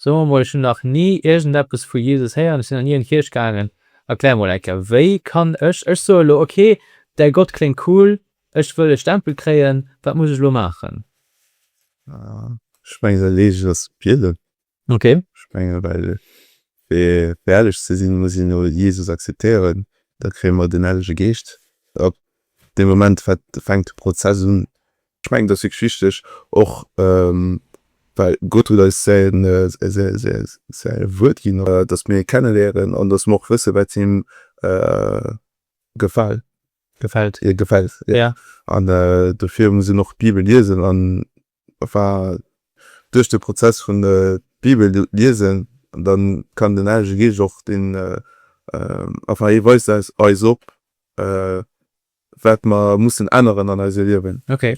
Soe mer mol, ech hunn nach ni iergendeppes vu Jesus héieren, ech sinn nach ni an d'Kierch gaangen. Erklär mol eng Kéier, wéi kann ech, ech soe elo, ok, däi Gott kléngt cool, ech wëll e Stempel kréien, wat muss ech elo maachen? Ech mengen, dat Eescht ass bieden. Ok. Ech mengen, well fir helleg ze sinn, muss een jo Jesus akzeptéieren, da kréie mer den Hellege Geescht. Ab deem Moment fänkt de Prozess un. Ech mengen, et ass wierklech wichteg, och well Gott huet eis säi Wuert ginn, datt mir hie kenneléieren an datt mer och wëssen, wat him gefält. Gefält. Gefält, jo. An dofir muss een och d'Bibel liesen an Enfin, duerch de Prozess vun d'Bibel liesen, dann kann den Hellege Geescht och den, enfin hie weist eis eis op, wat mer mussen änneren an eise Liewen. Okay.